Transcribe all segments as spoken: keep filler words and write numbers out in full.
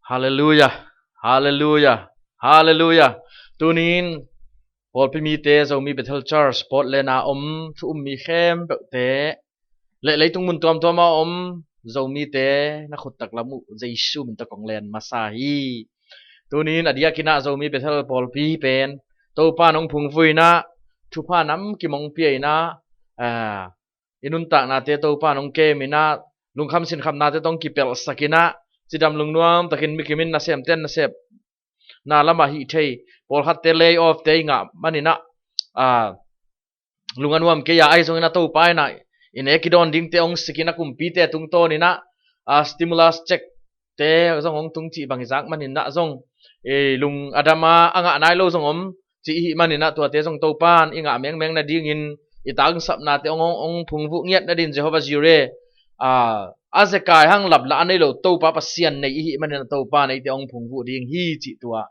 Halleluia. Halleluia. Halleluia. Tunin pawlpi mite, Zomi Bethel Church Portland a om thu um mi khempeuhte, le leitung mun tuamtuam a om Zomite na khuttak lam uh Jesu min tawh kong len masa hi. Tunin a diakin ah Zomi Bethel pawlpi pen Topa nong phungvuh in ah, thupha nam kimong pia in ah, ah, i nuntaknate Topa nong kem in ah, lungkham sinkhamnate tawh kipelhsak in ah, cidam lungnuam takin mikim in nasemte nasepna lamah hih thei, pawlkhatte lay off te i ngah manin ah, ah, lung a nuam kei a, ahi zongin ah Topa in ah i nek i dawn dingte hong sik in ah, kumpite tungtawn in ah, ah, stimulus check te zong hong tung cih bang i zak manin ah zong, eh, lung a dam a, a ngah nai lo zong om cih i hih manin ah, tuate zong Topa in i ngah mengmeng nadingin, i tangsapnate hong, hong, hong phungvuh ngiat nadin Jehovah Jireh, ah, a zekai hang laplah a nei lo Topa Pasian nei i hih manin ah, Topa in eite hong phungvuh ding hi cih tua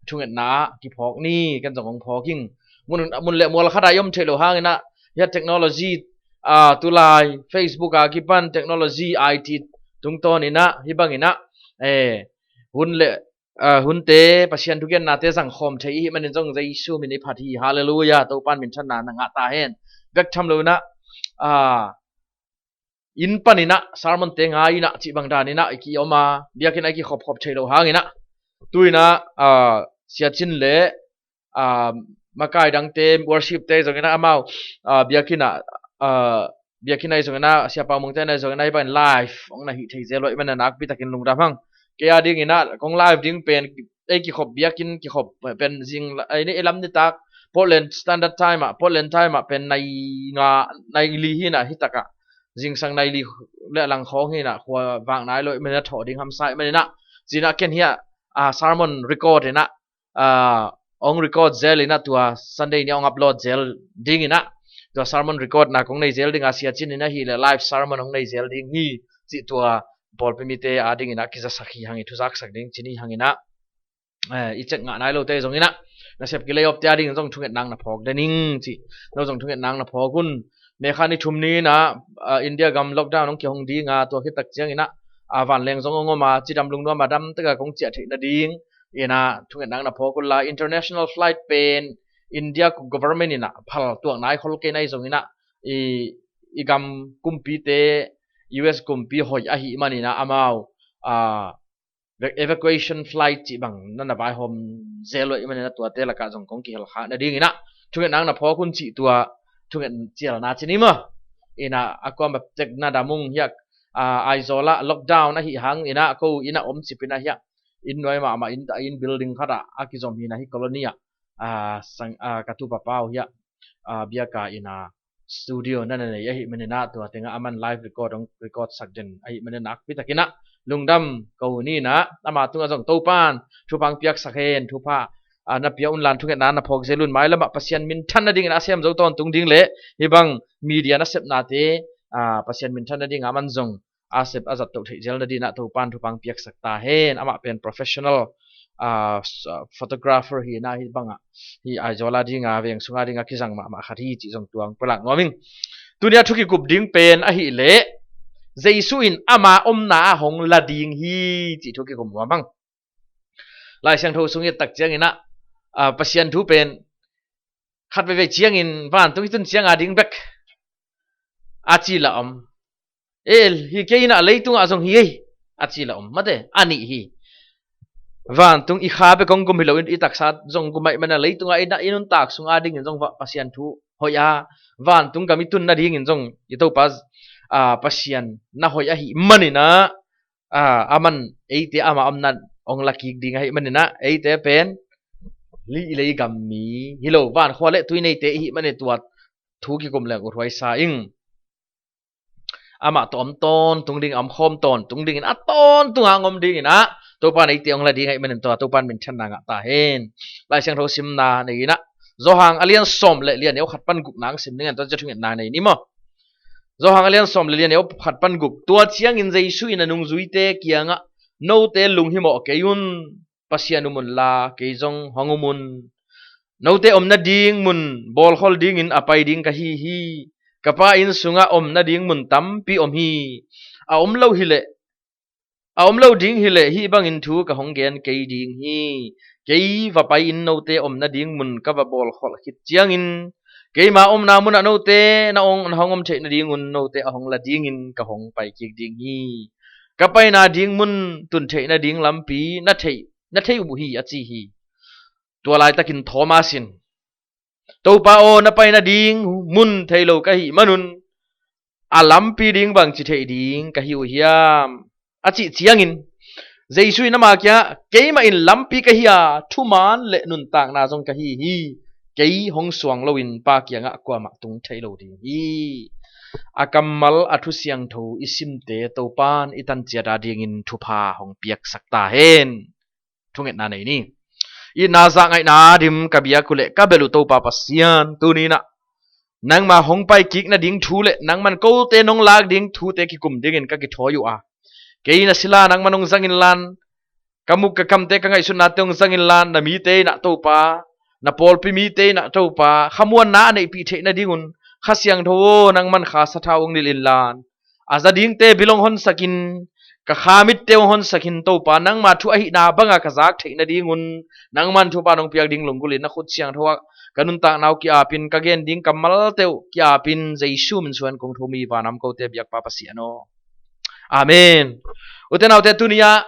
thungetna ah kiphawk ni. Ken zong hong phawk ing. Mun, mun le mual khat ah i om theih loh hangin ah, hiah technology, ah, tulai Facebook a kipan technology, I T tungtawn in ah, hih bangin ah, eh, hun le, ah, hunte, Pasian thugennate zangkhawm thei i hih manin zong Jesu min i phat hi. Halleluia. Topa in minthanna na ngah ta hen. Bek tham lo in ah, ah, inn panin ah sermon te ngai in ah cih bang danin ah i ki-om a, biakinn ah i kikhopkhop thei loh hangin ah, tu in ah, ah, Sia Cin le, ah, makai dangte, worship te zongin ah amau, ah, biakinn ah, ah, biakinn ah i zongin ah, Sia Pau Mung te na i zongin ah, hih bangin live hong na hih thei zel uh ahih manin ah nakpi takin lungdam hang. Kei a dingin ah kong live ding pen, ei kikhop biakinn kikhop pen zing, ei ni, ei lam nitak Portland Standard Time ah, Portland Time ah pen nai nga, nai li hi in ah, hi tak ah zingsang nai li le a lang khawng hi in ah, khua vak nai lo ahih manin ah thawh ding hamsa ahih manin ah, ci in ah ken hiah, ah, sermon record in ah, ah, hong record zel in ah, tua Sunday ni hong upload zel ding in ah, tua sermon record na kong nei zel ding a, Sia Cin in ahih leh live sermon hong nei zel ding hi cih tua pawlpi mite a dingin ah kizasak hi hang, i thuzaksak ding ci ni hangin ah, eh, i check ngah nai lote zongin ah, nasep ki-lay off te a dingin zong thungetna na phawk den ing ci. No zong thungetna na phawk un. May kha ni thum ni in ah, ah, India gam lockdown hong kihong ding a, tua khit tak ciangin ah, ah, vanleng zong hong om a, cidam lungnuam a, dam tek a kong ciah theih nading in ah thungetna na phawk un la. International flight pen India government in ah phal tuak nai khol kei na hi zongin ah, i, i gam kumpite, U S kumpi hoih ahih manin ah amau, ah, evac-, evacuation flight cih bang na na vaihawm zel uh ahih manin ah, tuate lakah zong kong kihel khak nadingin ah thungetna na phawk un cih tua thunget cialna ci ni maw. In ah a kuamah tek na dam ung hiah, ah, Aizawl ah lockdown ahih hangin ah ko inn ah om cip in ah hiah, inn nuai mahmah inn, inn building khat ah a kizom hi in ah, hih colony ah, ah, sang, ah, ka tupa pa uh hiah, ah, biakinn ah studio na na nei ahih manin ah, tua tengah aman live record hong record sak den ahih manin ah, nakpi takin ah lungdam ko ni in ah, ama tungah zong Topa in thupha hong piaksak hen. Thupha, ah, na pia un la, thungetna na phawk zel un. Mailam ah Pasian minthan nadingin a sem zo tawntung ding le hih bang media nasepnate, ah, Pasian minthan nading a man zong a sep a zat toh theih zel nadin ah Topa in thupha hong piaksak ta hen. Amah pen professional, ah, s-, ah, photographer hi in ah, hih bang ah, hih Aizawl a ding a, veng sung a ding a kizang mahmah khat hi cih zong tua hong pulak nuam ing. Tuni a thu kikup ding pen ahih leh, Jesu in ama omna ah hong la ding hi cih thu kikum nuam hang. Lai Siangtho sung i et tak ciangin ah, ah, Pasian thu pen khat veivei ciangin, vantung i tun ciang a ding bek a ci la om. E, hi kei in ah leitungah zong hi ei a ci la om. Mate, a nih hi. Vantung i kha bek hong gum hi loin, i taksa zong gum ahih manin ah, leitungah i na, i nuntak sung a dingin zong va-, Pasian thu hoih a, vantung gam i tun nadingin zong i Topa, ah, Pasian na hoih ahih manin ah, ah, aman eite ama omna hong la kik ding ahih manin ah, eite pen lih lei gam mi hi lo, vankhua le tui neite i hih manin tua thu kikum leng uthuai sa ing. Amah tawh om tawntung ding, a om khawm tawntung dingin, a tawntung a hong om dingin ah, Topa in eite hong la ding ahih manin tua Topa in minthanna ngah ta hen. Lai Siangtho simna nei in ah, Johan a lian sawm le lian neu khat pan guk nang sim dingin, tua ciang thungetna nei ni maw. Johan a lian sawm le lian neu khat pan guk. Tua ciangin Jesu in a nungzuite kiangah, note lunghimawh kei un, Pasian um un la, kei zong hong um un. Note om nading mun bawlkhol dingin a pai ding ka hi hi. Ka Pa inn sungah om nading mun tampi om hi. A om lo hi leh, a om lo ding hileh hih bangin thu ka hong gen kei ding hi. Kei va pai-in note om nading mun ka va bawlkholh khit ciangin keima omna munah note na hong, na hong om theih nadingun note a hong la dingin ka hong pai kik ding hi. Ka paina ding mun tun theih nading lampi na thei, na thei uh hi, a ci hi. Tua laitakin Thomas in, "Topa aw, na paina ding mun thei lo ka hih manun a lampi ding bangci theih ding ka hi uh hiam?" a cih ciangin Jesu in ama kiangah, "Keimah in lampi ka hi a, thuman le nuntakna zong ka hi hi. Kei hong suang loin Pa kiangah kuamah tung thei lo ding hi." A kammal a thu siangtho i simte Topan i tanciat adingin thupha hong piaksak ta hen. Thungetna nei ni. Itna zahngaihna dim ka biak uh le ka belh uh Topa Pasian, tuni-in ah nangma hong pai kik nading thu le nangman kote nong lak ding thute kikum dingin ka kithawi uh a, kei na sila nangman hong zang inla, ka muk ka kamte ka ngaihsutnate hong zang inla, na mite in ah Topa, na pawlpi mite in ah Topa, khamuanna a neihpih theih nadingun Kha Siangtho aw, nangman kha sathau hong nilh inla, a za dingte bil hong honsakin, ka kha mitte hong honsakin Topa, nangma thu ahihna banga ka zak theih nadingun nangman thupha nong piak ding lunggulhin na khut siangtho ah ka nuntakna uh ki-apin, ka gen ding kammalte uh ki-apin Jesu min suang kong thum hi, vanam kote biakpa Pasian aw. Amen. Ute naute, tuni-ah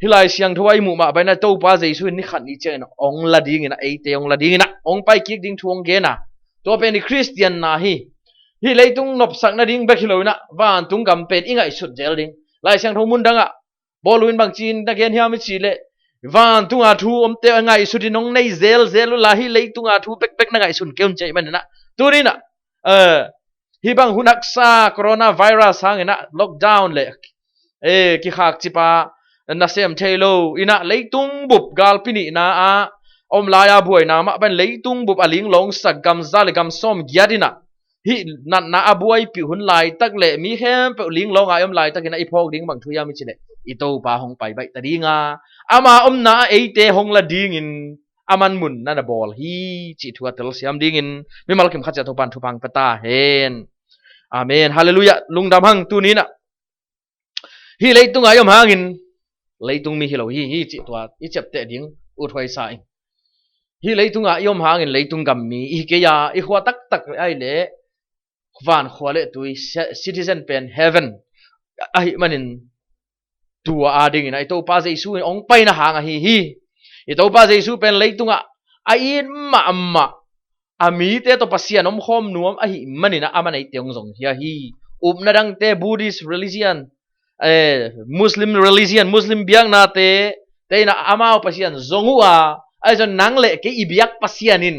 hih Lai Siangtho ah i muh mah bangin ah Topa Jesu in ni khat ni ciangin hong la dingin ah, eite hong la dingin ah hong pai kik ding thu hong gen a, tua pen i Khristianna hi. Hih leitung nopsak nading bek hi loin ah vantung gam pen i ngaihsut zel ding. Lai Siangtho mun dangah Paul in bangci-in na gen hiam i cih leh, vantunga thu omte ngaihsutin hong nei zelzel uh la, hih leitunga thu bekbek na ngaihsun kei un, ci ahih manin ah, tuni-in ah, eh, hih bang hun haksa coronavirus hangin ah lockdown le, eh, kikhakcip a nasem thei lo in ah, leitung bup galpi nihna ah om lai-a buaina mah bangin leitung bup a linglawngsak gam za le gam sawmgiat in ah, hih natna a buaipih hun laitak le mi khempeuh linglawng a i om laitakin ah i phawk ding bang thu hiam i cih leh, i Topa hong pai baih ta ding a, ama omna ah eite hong la dingin aman mun na na bawl hi, cih thu a telsiam dingin mimal kim khat ciat Topan thupha hong pia ta hen. Amen. Halleluiah. Lungdam hang, tuni-in ah hih leitung ah i om hangin leitung mi hi lo hi, hi cih tua i ciapteh ding uthuai sa ing. Hih leitung ah i om hangin leitung gam mi i hi kei a, i khua taktak ahih leh van khua le tui ci-, citizen pen heaven ahih manin, tua adingin ah i Topa Jesu in hong paina hang ahi hi. I Topa Jesu pen leitung ah a it mahmah a mite tawh Pasian omkhawm nuam ahih manin ah aman eite hong zongkhia hi. Upna dangte, Buddhist religion, eh, Muslim religion, Muslim biaknate, te in ah amau Pasian zong uh a, ahi zong nang le kei i biak Pasian in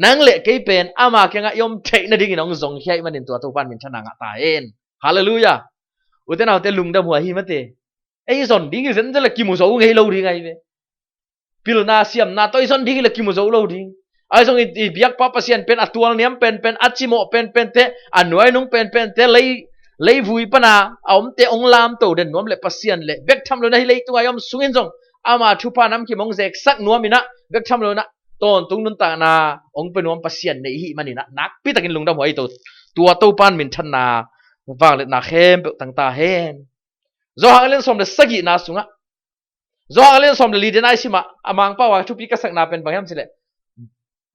nang le kei pen ama kiangah i om theih nadingin hong zongkhia ahih manin tua Topan minthanna ngah ta hen. Halleluiah. Ute naute, lungdam huai hi mate. Ei zon ding hi zenzen le kimu zo ngei lo ding ahi ve. Pilna siamna tawh i zon ding hi le kimu zo lo ding. Ahi zong i, i biakpa Pasian pen a tualniam penpen, a cimawh penpente, a nuainung penpente, lei, leivui pana a omte hong lamto den nuam le Pasian le bek tham lo in ah hih leitung ah i om sungin zong ama thupha namkim hong zeksak nuam in ah, bek tham lo in ah tawntung nuntakna hong pia nuam Pasian nei i hih manin ah nakpi takin lungdam huai to. Tua Topan minthanna vangliatna khempeuh tang ta hen. Johan a lian sawm le sagihna sungah, Johan a lian sawm le li, den a i sim ah, a Mangpau a thupi ka sakna pen bang hiam cih leh,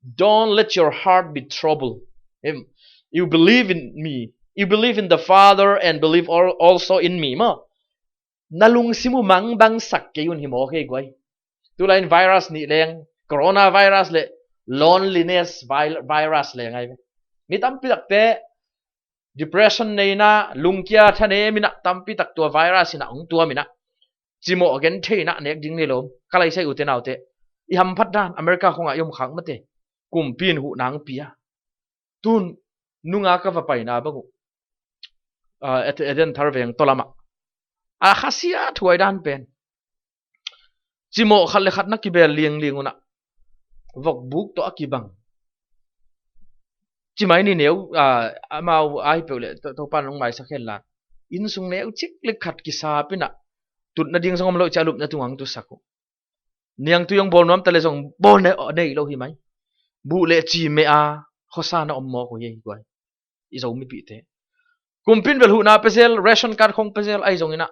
"Don't let your heart be troubled. Em, you believe in me. You believe in the Father and believe al-, also in me," maw. Na lungsim uh mangbangsak kei un, hi mawk hi guai. Tulai in virus nih leng, coronavirus le loneliness vi-, virus leng ahi ve. Mi tampi takte depression nei in ah, lungkia thanem in ah, tampi tak tua virus in ah hong tuam in ah, cimawh genthei in ah nek ding nei lo. Ka laisai ute naute, i hamphat dan America khong ah i om khak mate. Kumpi in huhna hong pia. Tun nunga ka va paina bang uh, ah, Ed-, Eden thar veng tawlamah a khasia thuai dan pen, cimawh khat le khat na kibel liangling un ah, vokbuk tawh a kibang, cimai ni neu, ah, amau ahi peuh le To-, Topan hong maisak hen la, innsung neu ciklik khat kisap in ah, tutna ding zong om lo ci a lupna tungah hong tusak uh. Niangtui hong bawl nuam ta le zong bawl ne-, nei lo hi mai. Buh le ci meh a khuasa na om mawk uh hi, hi guai. I Zo mipihte, kumpi in bel huhna pia zel, ration card khong pia zel, ahi zong in ah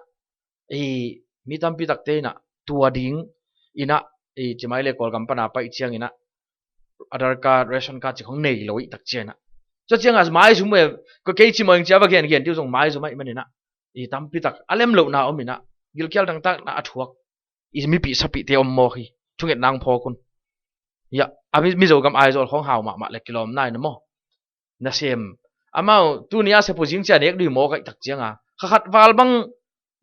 i, mi tampi takte inah tua ding inah, i, cimai le Kawlgam pana paih cianginah Aadhaar card, ration card ci khong nei lo i tak cianginah, tua cianga maizum e, ko kei cimawh ing cia va gengen tiu zong maizum ahih maninah, i, tampi tak a lem lohna om inah, gilkial dangtakna a thuak i, mipi sapite om mawk hi. Thungetna hong phawk un. Ia, a mi, Mizo gam Aizawl khawng hau mahmah le kilawmna inah maw, nasem, amau tuni a sep uh zing cia nek dui mawk ahih tak cianga, kha khat val bang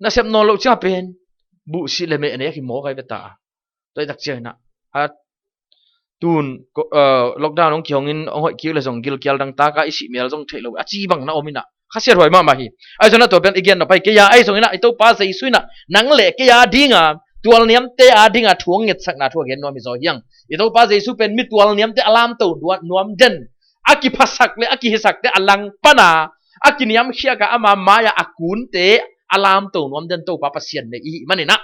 nasep nawn loh cianga pen buhsih le meh nek hi mawk ahih beta. Tua ahih tak cianginah, a tun ko, eh, lockdown hong kihongin hong hoih kik le zong gilkial dangtaka i sih mel zong theih lo a ci bang na om inah, khasiathuai mahmah hi. Ahi zonginah tua pen i gen nop ahi kei a, ahi zonginah i Topa Jesu inah nang le kei a dinga, tualniamte a dinga thu hong ngetsakna thu a gen nuam hi zaw hiang. I Topa Jesu pen mi tualniamte a lamto nuam den, a kiphasak le a kihisakte a langpana, a kiniamkhiaka ama mai-a a kunte a lamto nuam den Topa Pasian nei i hih maninah,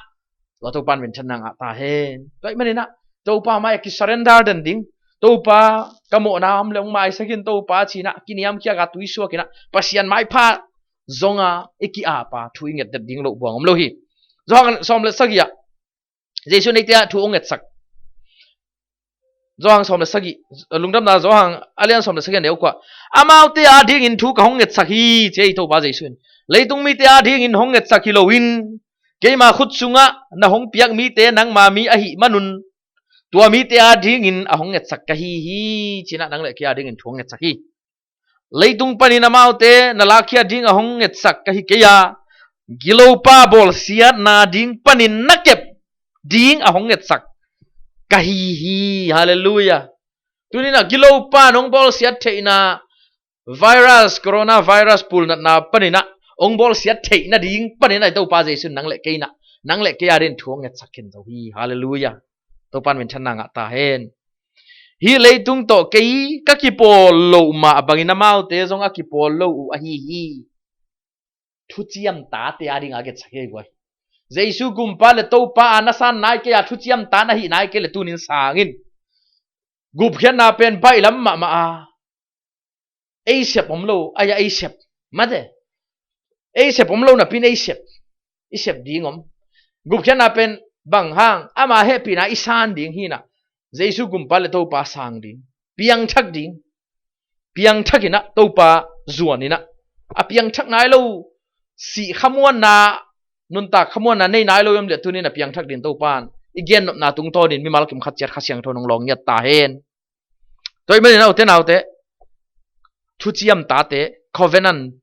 tua Topa in minthanna ngah ta hen. Tua ahih maninah Topa mai-a kisurrender den ding, Topa, ka mawhna om le hong maisak in Topa cinah kiniamkhiaka tuisuakinah Pasian maipha zonga i ki-apa thu i ngetdet ding loh buang om lo hi. Johan sawm le sagih ah Jesu in eite a thu hong ngetsak. Johan sawm le sagih, Lungdamna Johan a lian sawm le sagih a neu kua, amaute a dingin thu ka hong ngetsak hi, ci hi Topa Jesu in. Leitung mite a dingin hong ngetsak hi loin, keima khut sungah na hong piak mite nangma mi ahih manun, tua mite a dingin a hong ngetsak ka hi hi, cinah nang le kei a dingin thu hong ngetsak hi. Leitung panin amaute na lakhia ding a hong ngetsak ka hi kei a, gilopa bawlsiatna ding panin na kep ding a hong ngetsak ka hi hi. Halleluiah. Tuninah gilopa nong bawlsiat theihna virus, coronavirus pulnatna paninah hong bawlsiat theih nading paninah i Topa Jesu in nang le kei inah, nang le kei a dingin thu hong ngetsak khin zo hi. Halleluiah. Topa in minthanna ngah ta hen. Hih leitung tawh kei ka kipawl loh mah bangin amaute zong a kipawl lo uh ahi hi. Thuciam tate a dinga a ngetsak hi guai. Jesu gumpa le Topa a na san nai kei a, thuciam ta na hih nai kei le tunin sangin. Gupkhiatna pen baihlam mahmah a, ei sep om lo, ai-a ei sep, mate. Ei sep om lo napin ei sep, i sep ding om. Gupkhiatna pen bang hang, ama hehpihna i san ding hinah, Jesu gumpa le Topa sang ding, piangthak ding, piangthakinah Topa zuaninah, a piangthak nai lo, sih khamuanna, nuntak khamuanna nei nai lo i om liah tunin a piangthak ding Topa in i gennopna tungtawnin mimal kim khat ciat Kha Siangtho nong lawng ngiat ta hen. Tua ahih manin a ute naute, thuciam tate, covenant,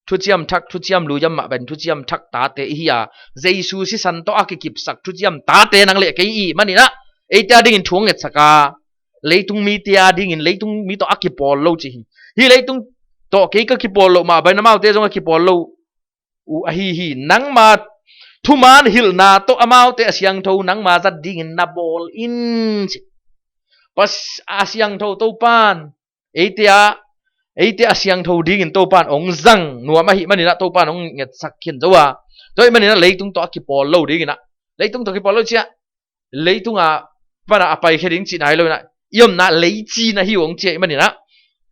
thuciam thak, thuciam luiam mah bangin thuciam thak tate i hi a, Jesu sisan tawh a kikipsak thuciam tate nang le kei i hih maninah, eite a dingin thu hong ngetsak a, leitung mite a dingin, leitung mi tawh a kipawl lo ci hi. Hih leitung tawh kei ka kipawl loh mah bangin amaute zong a kipawl lo uh ahi hi. Nangma thuman hilhna tawh amaute a siangtho nangma zat dingin na bawl in, ci. Pas a siangtho Topan eite a, eite a siangtho dingin Topan hong zang nuam ahih maninah Topan hong ngetsak khin zo a. Tua ahih maninah leitung tawh a kipawl lo dinginah, leitung tawh kipawl lo ciah, leitunga pana a paikhia ding cih nai lo inah, i omna leici na hi uh hong ci ahih maninah,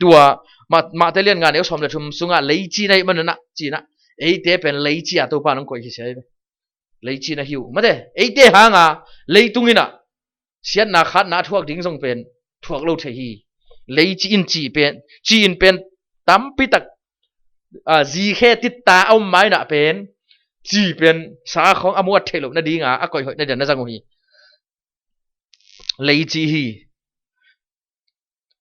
tua mah, Mate lian nga neu sawm le thum sungah leici na hih maninah cinah, eite pen leici a Topa nong koih hi sia hi ve. Leici na hi uh, mate, eite hanga leitung inah siatna khatna a thuak ding zong pen thuak lo thei hi. Leici in ci pen, ci in pen tampi tak, a, zikhe titta a om mainah pen, ci pen sa khawng a muat theih loh nadinga a koih hoih nading na zang uh hi. Leici hi.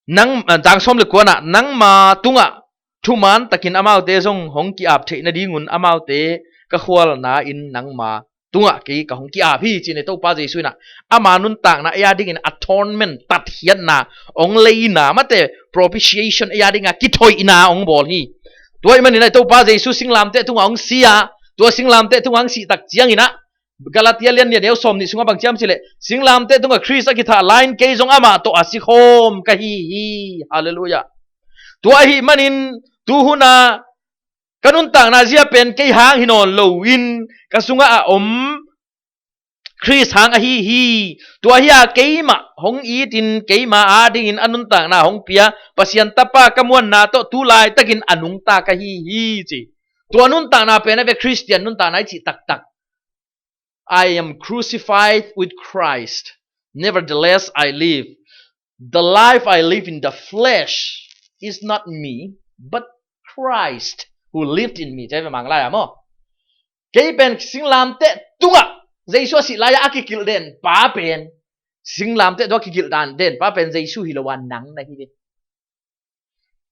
Nang, a, zang sawm le kuanah, nangma tungah thuman takin amaute zong hong ki-ap theih nadingun amaute ka khualna in nangma tungah kei ka hong ki-ap hi, ci-in i Topa Jesu inah ama nuntakna ei a dingin atonement, tatkhiatna hong leina, mate, propitiation ei a dinga kithoihna hong bawl hi. Tua ahih maninah i Topa Jesu singlamteh tungah hong si a, tua singlamteh tungah hong sih tak cianginah, Galatia lian nih a neu sawm nih sungah bang ci hiam cih leh, singlamteh tungah Khrist a kithah lai-in kei zong amah tawh a sikhawm ka hi hi. Halleluiah. Tua ahih manin tuhuna ka nuntakna zia pen kei hang hi nawn loin ka sungah a om Khrist hang ahi hi. Tua hi-a keimah hong itin keima a dingin a nuntakna hong pia Pasian Tapa ka muanna tawh tu laitakin a nungta ka hi hi, ci. Tua nuntakna pen a ve Khristian nuntakna i cih taktak. I am crucified with Christ. Nevertheless, I live. The life I live in the flesh is not me, but Christ who lived in me. Cai ve mang lai a maw. Kei pen singlamteh tungah Jesu a sih lai-ah a kikilh den pa pen, singlamteh tungah kikilh dan den pa pen Jesu hi lo a nang na hi ve.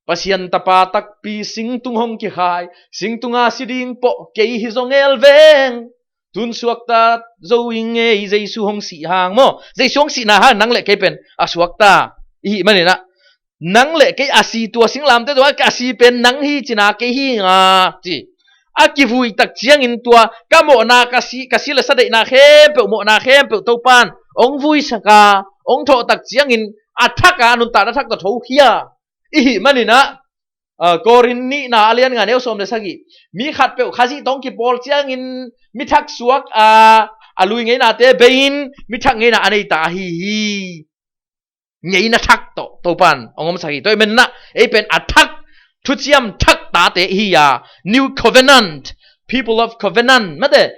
Pasian tapa takpi singtung hong kikhai, singtunga si ding pawh kei hi zong el veng. Tun suakta zo ing ei, Jesu hong sih hang maw. Jesu hong sihna hang nang le kei pen a suakta i hih maninah, nang le kei a si, tua singlamteh tua a si pen nang hi cina kei hi nga ci. A kivui tak ciangin tua ka mawhna, ka si, ka si le sa deihna khempeuh, mawhna khempeuh Topan hong vuisak a, hong thawh tak ciangin a thak a, nuntakna thak tawh tho hi a i hih maninah, ah, Korin nihna a lian nga neu sawm le sagih, mi khatpeuh Khazih tawh hong kipawl ciangin mi thak suak a, a lui ngeinate bei-in mi thak ngeina a nei ta ahi hi. Ngeina thak tawh Topan hong omsak hi. Tua ahih maninah ei pen a thak, thuciam thak tate hi a, New Covenant, people of covenant mate,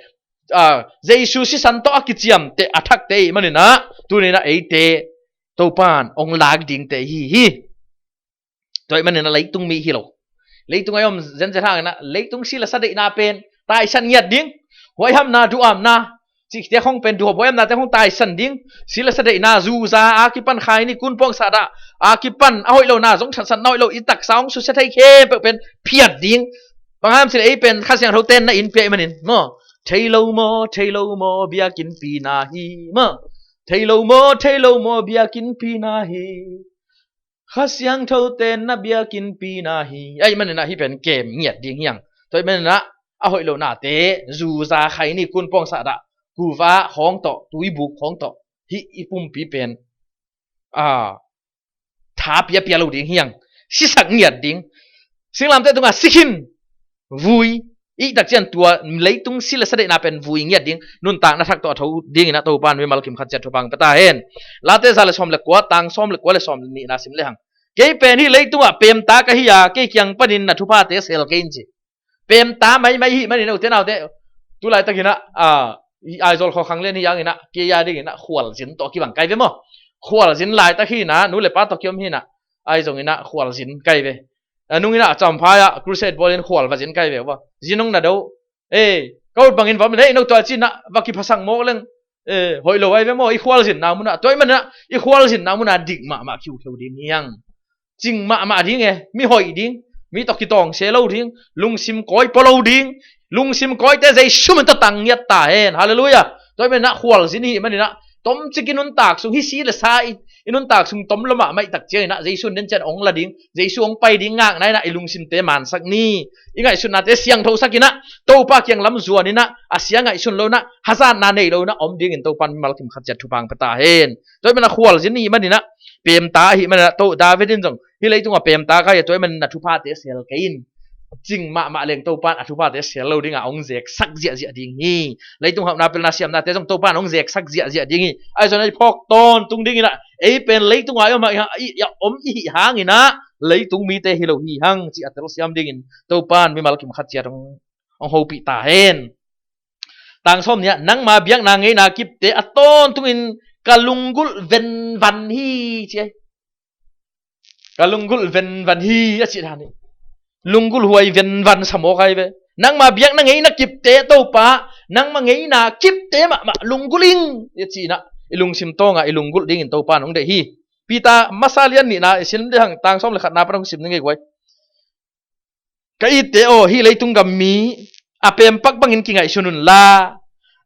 ah, Jesu sisan tawh a kiciamteh a thakte i hih maninah tuninah eite Topan hong lak dingte hi hi. Tua ahih maninah leitung mi hi lo. Leitung a i om zenzen hanginah leitung si le sa deihna pen taisan ngiat ding. Huaihamna, duhamna, cihte khong pen duhop huaihamnate khong taisan ding. Si le sa deihna, zuza a kipan, khaini, kunpawng, sahdah a kipan, a hoih lohna zong thatsanna hoih lo, i taksa hong susia thei khempeuh pen phiat ding. Bang hang hiam cih leh ei pen Kha Siangtho tenna in pia i hih manin maw. Thei lo maw, thei lo maw, biakinnpi na hi maw. Thei lo maw, thei lo maw, biakinnpi na hi. Kha Siangtho tenna biakinnpi na hi. Ahih maninah hih pen kem ngiat ding hi hang. Tua ahih maninah a hoih lohnate, zuza, khaini, kunpawng, sahdah, kuva khawng tawh, tuibuk khawng tawh hih i pumpi pen, ah, tha piapia lo ding hi hang. Sisak ngiat ding. Singlamteh tungah si khin, vui, i hih tak ciang tua leitung si le sa deihna pen vui ngiat ding, nuntakna thak tawh a tho dinginah Topan mimal kim khat ciat thupha hong pia ta hen. Late za le sawm le kua, tang sawm le kua le sawm le nihna sim le hang. Kei pen hih leitungah pemta ka hi a, kei kiang panin na thuphate sel kei in ci. Pemta maimai i hih manin, ute naute, tu laitakinah, ah, Aizawl khua khang lian hi hanginah kei a dinginah khualzin tawh kibang kai ve maw. Khualzin laitak hinah, nu le pa tawh kiom hinah, ahi zonginah khualzin kai ve. A nunginah a Champhai ah crusade bawlin khual va zin kai ve uh a. Zin hong na do. Ei, ka ut bangin va om leh, ei, no tua cinah va kiphasak mawk leng, eh, hoih lo ahi ve maw, i khualzinna munah. Tua ahih maninah i khualzinna munah dik mahmah khiukheu ding hi hang. Cing mahmah ding e, mi hoih ding, mi tawh kitawng se lo ding, lungsim kawi pua lo ding, lungsim kawite Jesu min tawh tang ngiat ta hen. Halleluiah. Tua ahih maninah khualzin i hih maninah tomcik i nuntak sung, hih si le sa i, i nuntak sung tom lo mahmah i tak cianginah Jesu in den ciang hong la ding, Jesu hong pai ding ngakna inah i lungsimte mansak ni. I ngaihsutnate siangthosak inah, Topa kiang lam zuan inah, a sia ngaihsun lo inah, hazatna nei lo inah om dingin Topan mimal kim khat ciat thupha hong pia ta hen. Tua ahih maninah khualzin i hih maninah, pemta ahih maninah, to David in zong hih leitungah pemta ka hi a, tua ahih manin na thuphate sel kei in. Cing mahmah leng Topan a thuphate sel lo dingah hong zeksak ziahziah ding hi. Leitung hauhna pilna siamnate zong Topan hong zeksak ziahziah ding hi. Ahi zongin a i phawk tawntung dinginah ei pen leitungah i om, i, i, i om i hih hanginah leitung mite hi lo hi hang cih a telsiam dingin Topan mimal kim khat ciat hong, hong hopih ta hen. Tang sawm ni-ah, nangma biakna ngeina kipte a tawntungin ka lunggulh venvan hi ci ai. Ka lunggulh venvan hi a cih dan hi. Lunggulh huai venvan sa mawk ai ve. Nangma biakna ngeina kipte Topa, nangma ngeina kipte mahmah lunggulh ing a cihnah i lungsim tawngah i lunggulh dingin Topa in hong deih hi. Peter masa lian nihna i sim dih hang, tang sawm le khatna pan hong sim ding ei guai. Ka itte aw, hih leitung gam mi a pempak bangin kingaihsun unla,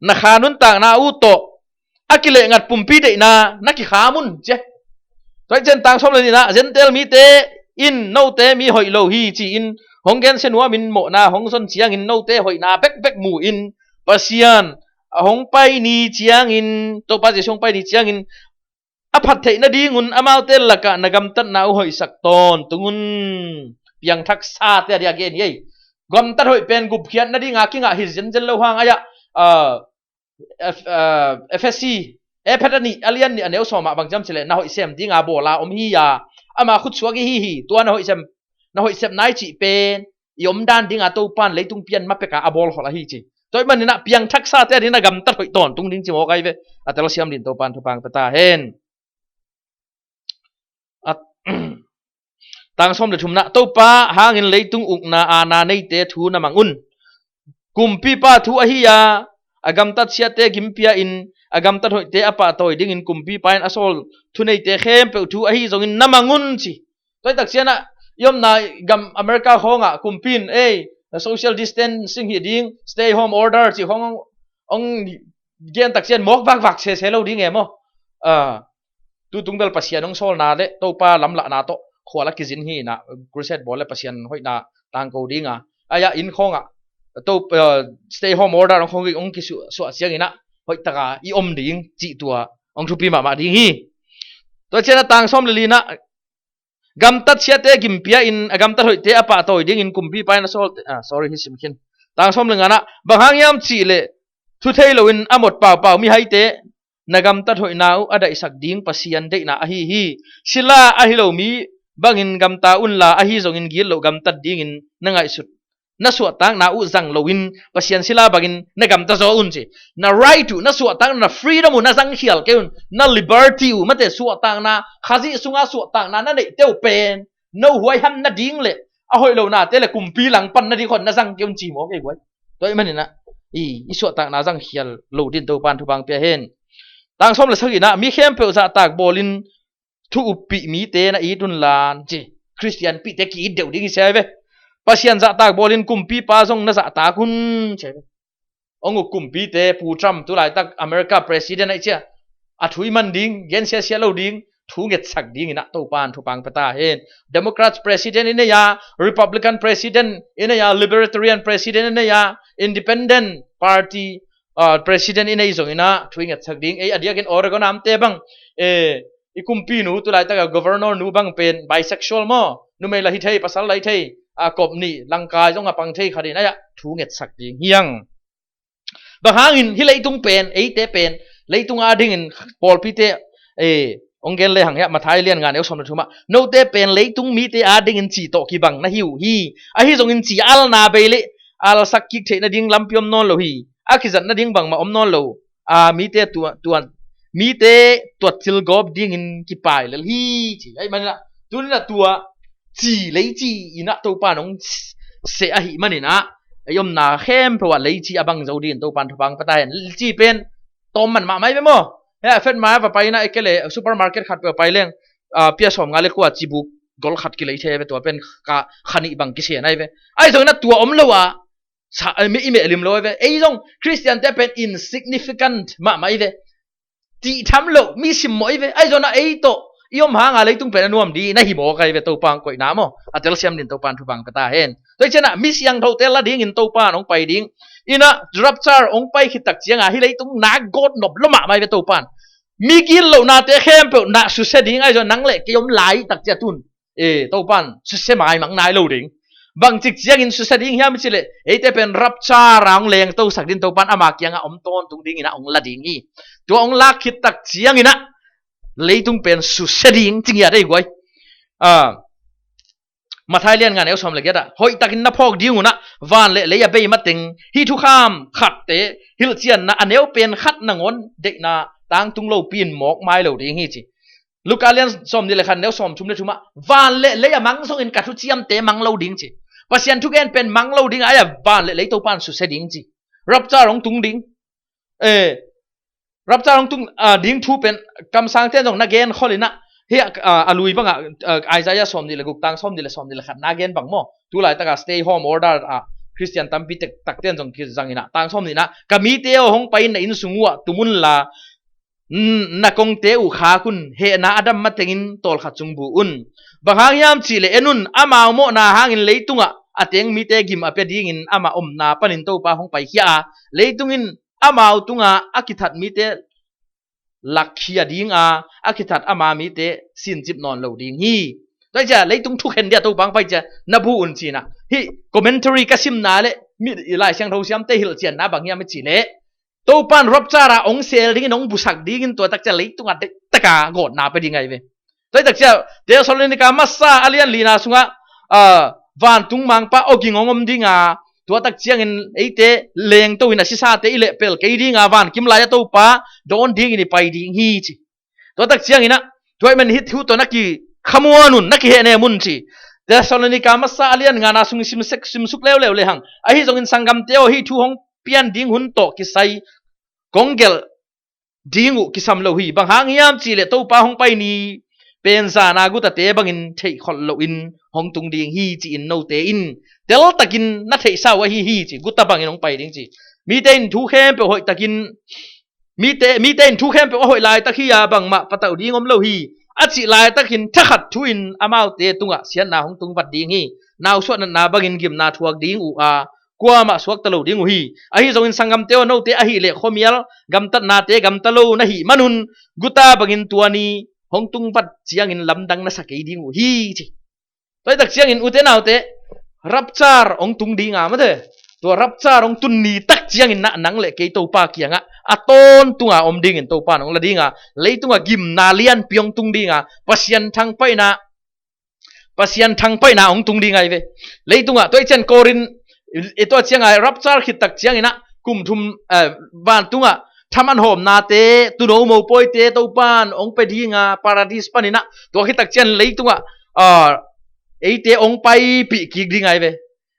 na kha nuntakna uh tawh a kilehngat pumpi deihna na kikham un ci. Tua hi ciang tang sawm le nihna, Gentile mite in note mi hoih lo hi ci-in hong gensia nuamin mawhna hong zon ciangin note hoihna bekbek mu-in Pasian a hong pai ni ciangin, Topa Jesu hong pai ni ciangin a phat theih nadingun amaute lakah na gamtatna uh hoihsak tawntung un. Piangthak sate a dia gen hi ei. Gamtat hoih pen gupkhiat nadinga kingah hi zenzen lo hang ai-ah, ah, Ef-, ah, Efesi, Efesa nih a lian nih a neu sawmah bang ciam cileh na hoih sem dinga bawla om hi-a, ama khutsuak i hi hi. Tua na hoih sem, na hoih sem nai cih pen i omdan dinga Topan leitung pian ma peka a bawlkhol ahi ci. Tua ahih manin ah piangthaksate a dingin a gamtat hoih tawntung ding ci mawk ahi ve. A telsiam dingin Topan thupha pia ta hen. A, tang sawm le thumna, Topa hangin leitung ukna aana neite thu na mang un. Kumpipa thu ahi a, a gamtat siate gimpia in, a gamtat hoihte a pahtawi dingin kumpipa in a sawl thuneite khempeuh thu ahi zongin na mang un ci. Tua hi tak ciangin ah i omna gam America khawngah kumpi in, ei, social distancing hi ding, stay home order ci khawng hong, hong gen tak ciangin mawk vakvak sese lo ding e maw? Ah, tutung bel Pasian hong sawlna le Topa lamlahna tawh khual a kizin hi inah, crusade bawl le Pasian hoihna tangko ding a, aia inn khawngah to, ah, stay home order hong khawng hong kisuah, suah ciangin ah hoih taka i om ding cih tua hong thupi mahmah ding hi. Tua ciangin ah tang sawm le lina, gamtat siate gimpia in, a gamtat hoihte a pahtawi dingin kumpipa in a sawl, ah, sorry, hi sim khin. Tang sawm le ngana, bang hang hiam cih leh thu thei loin a mot paupau mihaite na gamtat hoihna uh a daihsak ding Pasian deihna ahi hi. Sila ahi lo mi bangin gamta unla, ahi zongin gitloh gamtat dingin na ngaihsut, na suahtakna uh zang loin Pasian sila bangin na gamta zaw un ci. Na right uh, na suahtakna, na freedom uh na zangkhial kei un. Na liberty uh, mate, suahtakna, Khazih sunga suahtakna na neihte uh pen no huaiham nading le a hoih lonate le kumpi langpan nading khawng na zang kei un ci mawk ei guai. Tua ahih manin ah i, i suahtakna zangkhial lo dingin Topan thupha pia hen. Tang sawm le sagihna, mi khempeuh zahtak bawlin thu uppih mite na it unla ci. Khristianpihte ki-it deuh ding hi sia hi ve. Pasian zahtak bawlin kumpipa zong na zahtak un ci hi ve. Hong uk kumpite, Pu Trump, tulaitak America president ahi cia, a thu i man ding, gen siasia lo ding, thu ngetsak dingin ah Topan thupha pia ta hen. Democrats president i nei a, Republican president i nei a, Libertarian president i nei a, Independent Party, ah, president i nei zongin ah thu i ngetsak ding. Ei, a diakin Oregon amte bang, eh, i kumpinu, tulaitaka governor nu bang pen bisexual maw, numei la hi thei, pasal la hi thei, a kop nih langkai zong a pang thei khat in aia thu ngetsak ding hi hang. Bang hangin hih leitung pen, eite pen, leitung adingin pawlpite, eh, hong gen le hang hiah, Matthai lian nga neu sawm le thumah, note pen leitung mite adingin ci tawh kibang na hi uh hi. Ahi zongin ci alna bei le alsak kik theih nading lampi om nawn lo hi. A kizat nading bangmah om nawn lo. A, mite tua, tua, mite tuat cilgawp dingin kipai lel hi ci. Ahih manin ah, tunin ah tua ci, leici in ah Topan hong seh ahih manin ah, ei omna khempeuh ah leici a bang zo dingin Topan thupha pia ta hen. Leici pen tawm man mahmah hi ve maw? Heh, a fet mai a va pai in ah, ei kei leh supermarket khat peuh a pai leng, ah, pia sawm nga le kua cibuk gol khat kilei thei ve, tua pen ka kha nih bang kisia na hi ve. Ahi zongin ah tua om lo a, sa, eh, mi i meh lim lo hi ve. Ei zong Khristiante pen insignificant mahmah hi ve. Cih tham loh, mi simmawh hi ve. Ahi zongin ah ei tawh i om hanga leitung pen a nuam ding na hi mawk ahi ve, Topa hong koihna maw, a telsiam dingin Topan thupha pia ta hen. Tua hi ciangin ah mi siangthote la dingin Topan hong pai ding. In ah rapture hong pai khit tak cianga hih leitung nak gawt nop lo mahmah hi ve Topan. Mi gitlohnate khempeuh na susia ding, ahi zongin nang le kei om lai tak ciang tun, eh, Topan susia maimang nai lo ding. Bangcik ciangin susia ding hiam i cih leh, eite pen rapture a hong lengtosak dingin Topan ama kiangah om tawntung dingin ah hong la ding hi. Tua hong lak khit tak ciangin ah leitung pen susia ding ci ngiat ei guai. Ah, Matthai lian nga neu sawm le giat ah, hoihtakin na phawk ding un ah van le lei a bei mateng hih thukham khatte hilhcianna a neu pen khat nangawn deihna tangtung lopi in mawk mai lo ding hi ci. Luka lian sawm nih le khat neu sawm thum le thumah, van le lei a mang zongin ka thuciamte mang lo ding ci. Pasian thugen pen mang lo ding a, aia van le lei Topan susia ding ci. Rapture hong tung ding. Eh, rapture hong tung, ah, ding thu pen kamsangte zong na gen khol in ah, hih, ah, a lui bangah, ah, Isaiah sawm nih le guk, tang sawm nih le sawm nih le khat na gen bang maw? Tulaitaka stay home order ah Khristian tampi tek takten zong kizang in ah, tang sawm nih in ah, ka mite aw, hong pai in na inn sung uh ah tum unla, n-, na kongte uh khak un, hehna a dam matengin tawlkhat sung bu un. Bang hang hiam cih leh en un, amau mawhna hangin leitungah a teng mite gim a pia dingin amah omna panin Topa hong paikhia a, leitung in amau tunga a kithat mite lakkhia ding a, a kithat ama mite sincip nawn lo ding hi. Tua hi cia leitung thukhen dia Topa hong pai cia na bu un ci-in ah, hih commentary ka simna le mi, Lai Siangtho siamte hilhcianna bang hiam i cih leh, Topan rapture ah hong sel dingin, hong busak dingin tua tak ciang leitungah deih taka gawtna pia ding ahi ve. Tua hi tak ciang Thessalonika masa a lian lina sungah, ah, vantung mangpa awging hong om ding a, Tua tak ciangin eite lengto in a sisate i lehpel kei dinga vankim lai-a Topa dawn dingin i pai ding hi ci. Tua tak ciangin ah, tua ahih manin hih thu tawh na kikhamuan un, na kihehnem un ci. Thessalonika masa a lian ngana sung i simsek, simsuk leuleu lehang, ahi zongin sanggamte aw, hih thu hong pian ding hun tawh kisai kong gelh ding uh kisam lo hi. Bang hang hiam cihleh Topa hong pai ni pen zana gutate bangin theihkholh loin hong tung ding hi ci-in note in teltakin na theihsa uh ahi hi ci. Guta bangin hong pai ding ci. Mite in thu khempeuh hoihtakin, mite, mite in thu khempeuh a hoih laitak hi-a bangmah patauh ding om lo hi, a cih laitakin thakhat thu-in amaute tungah siatna hong tungvat ding hi. Nausuah natna bangin gimna thuak ding uh a, kuamah suakta lo ding uh hi. Ahi zongin sanggamte aw, note ahih leh khuamial gamtatnate gamta lo na hih manun, guta bangin tua ni hong tungvat ciangin lamdang na sa kei ding uh hi ci. Tua hi tak ciangin ute naute, rapture hong tung dinga mate, tua rapture hong tun ni tak ciangin na nang le kei Topa kiangah a tawntunga om dingin Topa in hong la dinga, leitunga gimna lianpi hong tung dinga, Pasian thangpaihna, Pasian thangpaihna hong tung ding ahi ve. Leitungah tua i cian Korin, i tua cianga rapture khit tak ciangin ah kum thum, eh, vantungah thaman hawmnate, tuuno mopawite Topan hong pe dinga paradis paninah, tua khit tak cian leitungah, ah, eite hong paipih kik ding ahi ve.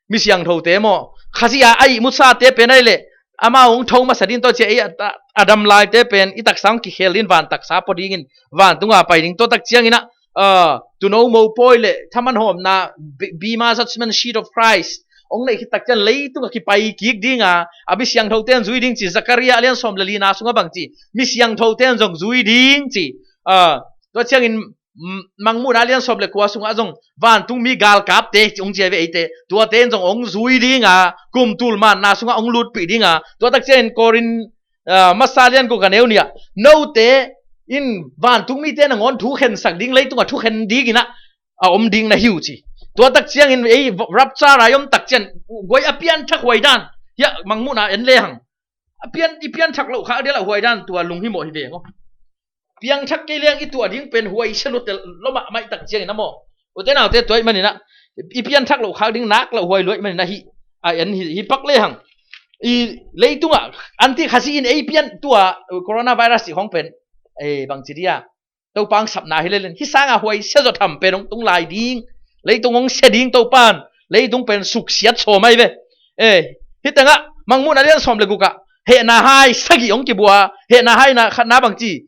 Mi siangthote maw, Khazih a ihmutsate pen ahi leh amau hong tho masa ding, tua cia ei a, a, a dam laite pen i taksa hong kikhel ding, van taksa pua dingin vantunga pai ding. Tua tak cianginah, ah, tuuno mopawi le thaman hawmna, bi-, bema judgment seat of Christ hong neih khit tak cian leitunga kipai kik dinga, a mi siangthote in zui ding ci. Zakaria a lian sawm le lina sungah bang ci, mi siangthote in zong zui ding ci. Ah, tua ciangin, mm, Mangmuhna a lian sawm le kua sungah zong vantungmi galkapte ci hong ci ahi ve eite. Tuate in zong hong zui dinga, kum tul manna sungah hong lutpih dinga. Tua tak ciangin Korin, ah, masa lian guk a neu nih ah, note in vantungmite nangawn thukhensak ding, leitungah thukhen dinginah a om ding na hi uh ci. Tua tak ciangin ei rapture a i om tak cian guai a pianthak huai dan hiah Mangmuhna en lehang, a pian, i pianthak loh khak dial a huai dan tua lunghimawh hi veng aw. Piangthak kei leng i tuah ding pen huai sia lutel lua mahmah i tak ciangin a maw. Ute naute, tua ahih maninah i pianthak loh khak ding nak loh huai lua ahih maninah hih a en hi, hi pak lehang. I leitungah anti Khazih in ei pian tua coronavirus i hong pen, eh, bangci dia, Topa hong sapna hi lelen, hih sanga huai sia zaw tham pen hong tung lai ding. Leitung hong sia ding Topan, leitung pen suksiat sawm ahi ve. Eh, hih tengah Mangmuhna lian sawm le gukah hehna hai sagih hong kibua, hehna hai na khatna bangci,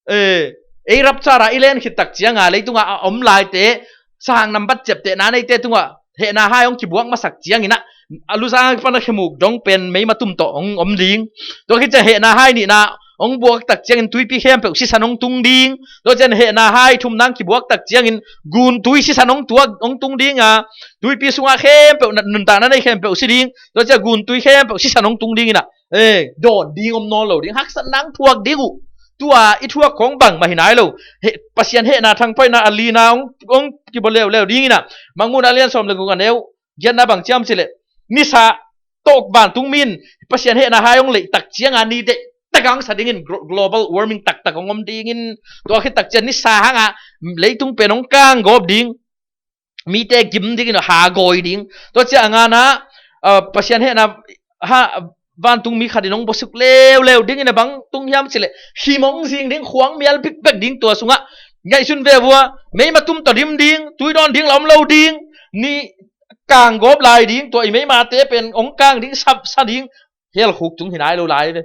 eh, ei rapture a i len khit tak cianga leitunga a om laite, sang nambat ciaptehna neite tungah hehna hai hong kibuak masak cianginah a luzang pan a khemuk dong pen meima tum tawh hong om ding. Tua khit ciang hehna hai nihna hong buak tak ciangin tuipi khempeuh sisan hong tung ding. Tua cian hehna hai thumna hong kibuak tak ciangin guntui sisan hong tuak, hong tung dinga, tuipi sungah khempeuh na, nuntakna nei khempeuh si ding. Tua cian guntui khempeuh sisan hong tung dinginah, eh, dawn ding om nawn lo ding, haksatna hong thuak ding uh. Tua i thuak khong bangmah hi nai lo. He, Pasian hehna thangpaihna a lina hong, hong kibua leuleu dinginah, Mangmuhna lian sawm le guk a neu giatna bang ciam cileh, nisa tawk vantungmi in Pasian hehna hai hong leih tak cianga ni deih taka hong sa dingin glo-, global warming taktak hong om dingin, tua khit tak cian nisa hanga leitung pen hong kanggawp ding, mite gim dingin hagawi ding. Tua cia a ngana, ah, Pasian hehna ha, vantungmi khatin hong buasuk leuleu dingin a bang tung hiam cileh, him hong zing ding, khuang mial bikbek ding tua sungah. Ngaihsun ve vua, meima tum tawh dim ding, tuidawn ding la om lo ding, ni kanggawp lai ding, tua i meimate pen hong kang ding, sa, sa ding, hell khuk tung hi nai lo lai ve.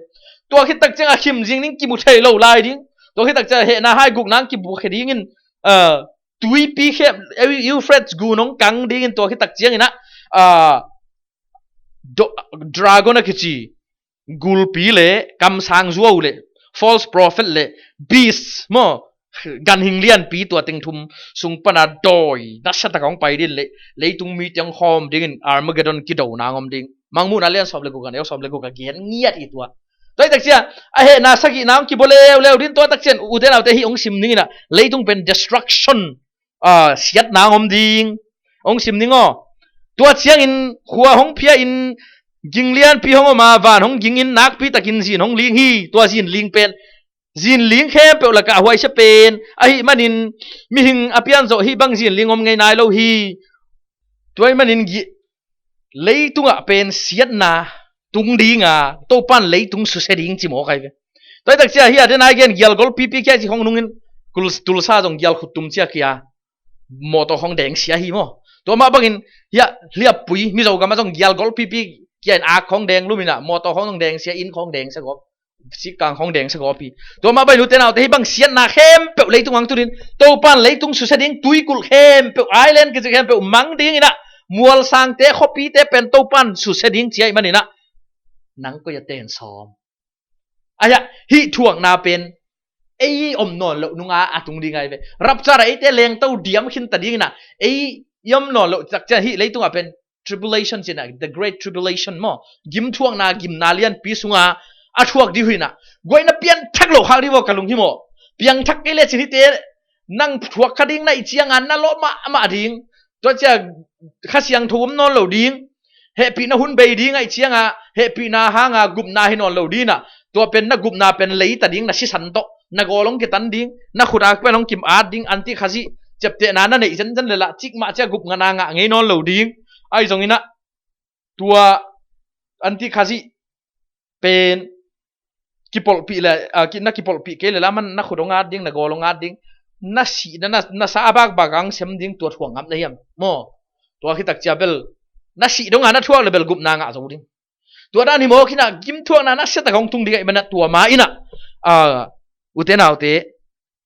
Tua khit tak cianga him zing ding kimu thei lo lai ding. Tua khit tak cianga hehna hai gukna hong kibuakhia dingin, ah, tuipi khem, Eu-, Euphrates gun hong kang dingin tua khit tak cianginah, ah, do-, dragon a kici gulpi le kamsang zuau le false prophet le beast maw, ganhing lianpi tua teng thum sung pana dawi nasatak hong pai din le, leitung mite hong hawm dingin Armageddon kidona hong om ding. Mangmuhna lian sawm le guk a neu sawm le guk a gen ngiat hi tua. Tua hi tak ciang a hehna sagihna hong kibua leuleu din, tua tak cian ute naute hih hong sim dinginah leitung pen destruction, ah, siatna hong om ding. Hong sim ding aw. Tua ciangin khua hong phia in ging lianpi hong om a, van hong gingin nakpi takin zin hong ling hi. Tua zin ling pen, zin ling khempeuh lakah a huaisia pen ahih manin mihing a pianzawh hih bang zin ling om ngei nai lo hi. Tua ahih manin gi-, leitungah pen siatna tung dinga, Topan leitung susia ding ci mawk ahi ve. Tua hi tak ciang hih a den a i gen gial golpipi kia ci khong nungin, kul tulsa zong gial khuttum cia kia, mawtaw khong deng sia hi maw. Tua mah bangin hih a hliappui Mizo gam ah zong gial golpipi kia in ak khong deng lum in ah, mawtaw khong zong deng sia, inn khong deng sia gawp, sikkang khong deng sia gawp hi. Tua mah bangin ute naute, hih bang siatna khempeuh leitung ang tunin Topan leitung susia ding, tuikulh khempeuh, island kici khempeuh mang ding in ah, mualsangte, khuapite pen Topan susia ding ci ahih manin ah, nang koi a ten sawm? Ahi a, hih thuakna pen ei om nawn loh nunga a tung ding ahi ve. Rapture ah eite lengto diam khinta ding in ah, ei i om nawn loh tak ciang hih leitungah pen tribulation ci in ah, the great tribulation maw, gimthuakna gimna lianpi sunga a thuak ding uh hi in ah, guai na pianthak loh khak ding uh a ka lung hi maw. Piangthak kei lecin hihte nang thuak kha ding na hih cianga na lawh mahmah ding. Tua ciang Kha Siangtho om nawn lo ding. Hehpihna hun bei ding ahih cianga hehpihna hanga gupna hi nawn lo ding in ah, tua pen na gupna pen leita ding, na sisan tawh na gawl hong kitan ding, na khut a pen hong kim at ding, antikhazih ciaptehna na neih zenzen le lah cikmah ciang gupna ngah ngei nawn lo ding. Ahi zongin ah tua antikhazih pen kipolhpih le, ah, ki-, na kipolhpih kei le lah man na khut hong at ding, na gawl hong at ding, na sih na, na, na sa a bakbak ang sem ding, tua thuak ngam na hiam maw? Tua khit tak ciang bel na sih donga na thuak le bel gupna ngah zo ding. Tua dan hi mawk in ah, gimthuakna nasia tak hong tung ding ahih manin ah, tua mah in ah, ah, ute naute,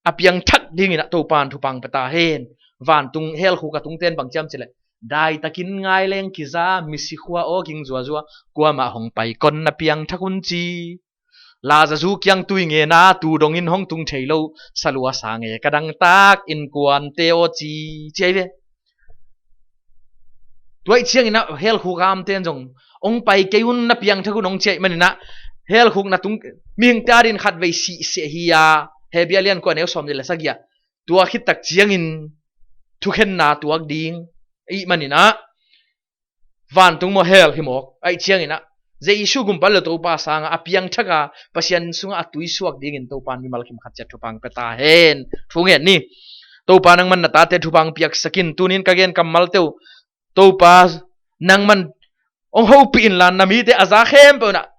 a piangthak ding in ah Topan thupha hong pia ta hen. Vantung hell khuk a tungten bang ci hiam cih leh, daitakin ngai leng kiza, misi khua aw ging zuazua, kuamah hong pai kon na piangthak un ci. Lazaru kiang tui ngen a, tu dongin hong tung thei lo, salua sa nge ka dangtak innkuante aw ci, ci ahi ve. Tua ahih ciangin ah hell khuk a omten zong, hong pai kei un, na piangthak un hong ci ahih manin ah, hell khuk na tung, mihingte adingin khatvei sih seh hi a, Hebru a lian kua neu sawm nih le sagih ah. Tua khit tak ciangin thukhenna tuak ding ahih manin ah, vantung maw hell hi mawk, ahih ciangin ah Jesu gumpa le Topa sanga a piangthak a, Pasian sungah a tuisuak dingin Topan mimal kim khat ciat thupha hong pia ta hen. Thu ngen ni. Topa nangman na tate thupha hong piaksak in, tunin ka gen kammalte uh Topa nangman hong hopih inla, na mite a za khempeuh in ah,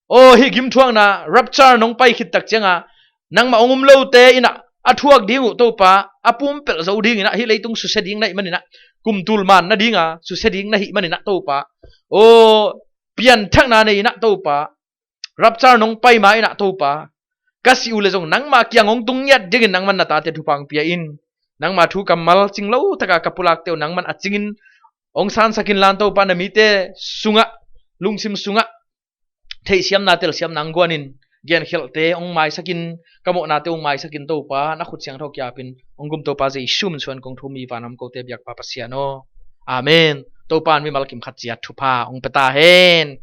aw, hih gimthuakna rapture nong pai khit tak cianga nangmah hong um lote in ah a thuak ding uh Topa a pumpelh zo ding in ah, hih leitung susia ding na hih manin ah, kum tul man nadinga susia ding na hih manin ah Topa, aw, pianthakna nei in ah Topa, rapture nong pai ma in ah Topa, ka si uh le zong nangmah kiang hong tung ngiat dingin nangman na tate thupha hong pia in. Nangma thu kammal cing lo taka ka pulakte uh nangman a cingin hong sansak inla Topa, na mite sungah, lungsim sungah theihsiamna telsiamna hong guanin, genkhelhte hong maisakin, ka mawhnate hong maisakin Topa, na khut siangtho kiapin hong gum Topa Jesu min suang kong thum hi, vanam kote biakpa Pasian aw. Amen. Topa in mimal kim khat ciat thupha hong pia ta hen.